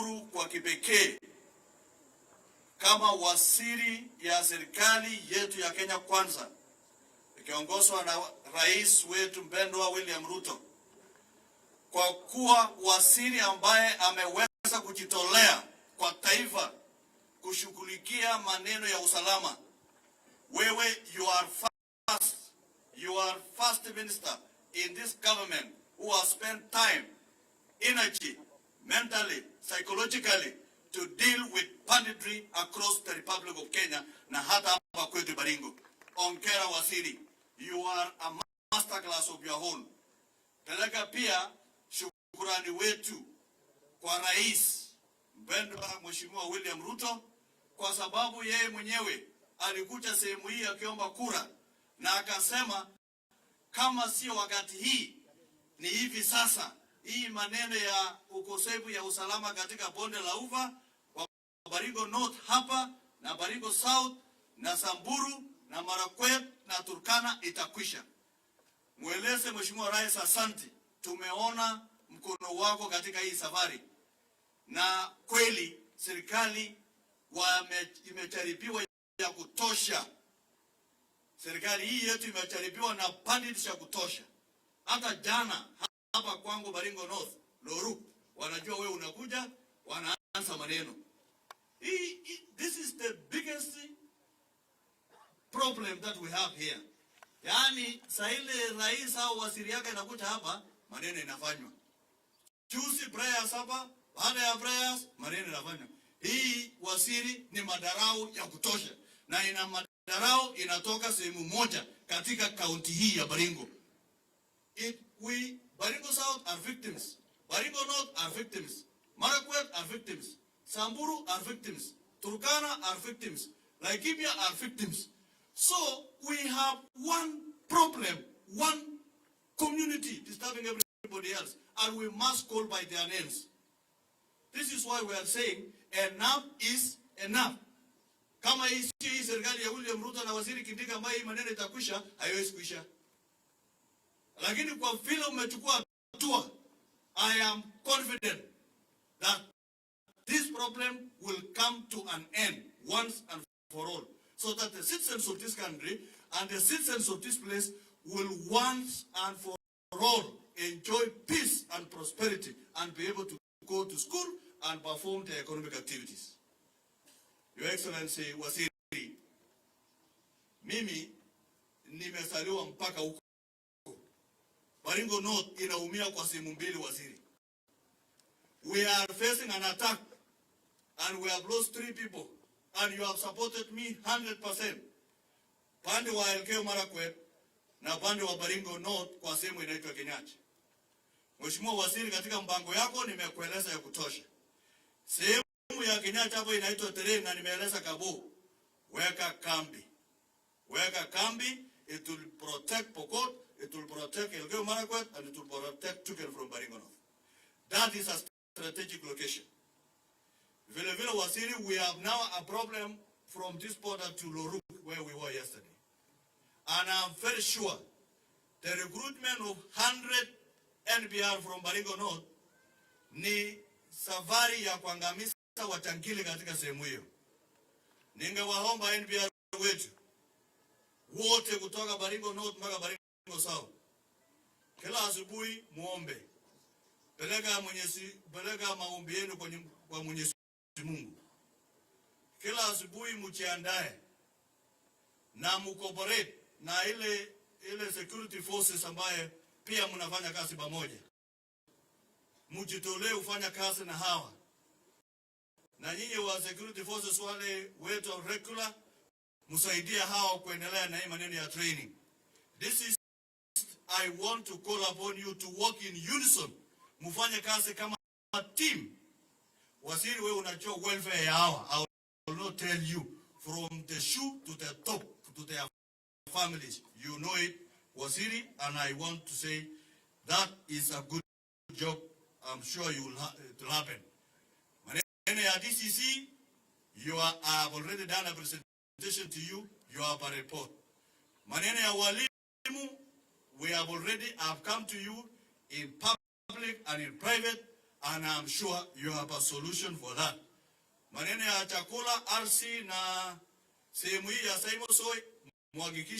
kushukuru kwa kipekee kama waziri ya serikali yetu ya Kenya Kwanza ikiongozwa na rais wetu mpendwa William Ruto, kwa kuwa waziri ambaye ameweza kujitolea kwa taifa kushughulikia maneno ya usalama. Wewe, you are first minister in this government who has spent time, energy, mentally, psychologically to deal with banditry across the Republic of Kenya na hata hapa kwetu Baringo. Hongera waziri, you are a masterclass of your own. Peleka pia shukurani wetu kwa rais mpendwa Mheshimiwa William Ruto kwa sababu yeye mwenyewe alikuja sehemu hii akiomba kura na akasema kama sio wakati hii ni hivi sasa. Hii maneno ya ukosefu ya usalama katika bonde la Ufa kwa Baringo North hapa na Baringo South na Samburu na Marakwet na Turkana itakwisha. Mweleze Mheshimiwa Rais asante, tumeona mkono wako katika hii safari, na kweli serikali imejaribiwa ya kutosha. Serikali hii yetu imejaribiwa na bandits ya kutosha. Hata jana hapa kwangu Baringo North, Loruk, wanajua wewe unakuja, wanaanza maneno. This is the biggest problem that we have here. Yaani saa ile rais au waziri yake anakuja hapa, maneno inafanywa. Juzi prayers hapa, baada ya prayers maneno inafanywa. Hii waziri ni madharau ya kutosha, na ina madharau inatoka sehemu moja katika kaunti hii ya Baringo. We Baringo South are victims. Baringo North are victims. Marakwet are victims. Samburu are victims. Turkana are victims. Laikipia are victims. So we have one problem, one community disturbing everybody else, and we must call by their names. This is why we are saying enough is enough. Kama hii sio hii serikali ya William Ruto na waziri Kindiki ambaye hii maneno itakwisha, haiwezi kuisha. Lakini kwa vile umechukua hatua, I am confident that this problem will come to an end once and for all, so that the citizens of this country and the citizens of this place will once and for all enjoy peace and prosperity and be able to go to school and perform their economic activities. Your Excellency Waziri, mimi nimezaliwa mpaka huko. Baringo North inaumia kwa sehemu mbili, waziri. We are facing an attack and we have lost three people and you have supported me 100%. Pande wa Elgeyo Marakwet na pande wa Baringo North kwa sehemu inaitwa Kinyachi. Mheshimiwa Waziri, katika mpango yako nimekueleza ya kutosha. Sehemu ya Kinyachi hapo inaitwa terrain na nimeeleza Kabo. Weka kambi. Weka kambi, it will protect Pokot, it will protect Elgeyo Marakwet and it will protect Tugen from Baringo North. That is a strategic location. Vile vile waziri, we have now a problem from this border to Loruk where we were yesterday. And I'm very sure the recruitment of 100 NPR from Baringo North ni safari ya kuangamiza wajangili katika sehemu hiyo. Ningewaomba NPR wetu wote kutoka Baringo North mpaka Baringo South, kila asubuhi muombe, peleka maombi yenu kwa Mwenyezi Mungu. Kila asubuhi mjiandae na mcooperate na ile ile security forces ambaye pia mnafanya kazi pamoja, mjitolee kufanya kazi na hawa na nyinyi wa security forces wale wetu regular, msaidie hawa kuendelea na hii maneno ya training. This is I want to call upon you to work in unison, mfanye kazi kama team. Waziri, wewe unajua welfare ya hawa. I will not tell you from the shoe to the top to their families. You know it, Waziri, and I want to say that is a good job. I'm sure you will it will happen. Maneno ya DCC, I have already done a presentation to you. You have a report. Maneno ya walimu, we have already have come to you in public and in private And I'm sure you have a solution for that. Maneno ya chakula, RC na sehemu hii ya Saimo Soi, muhakikishe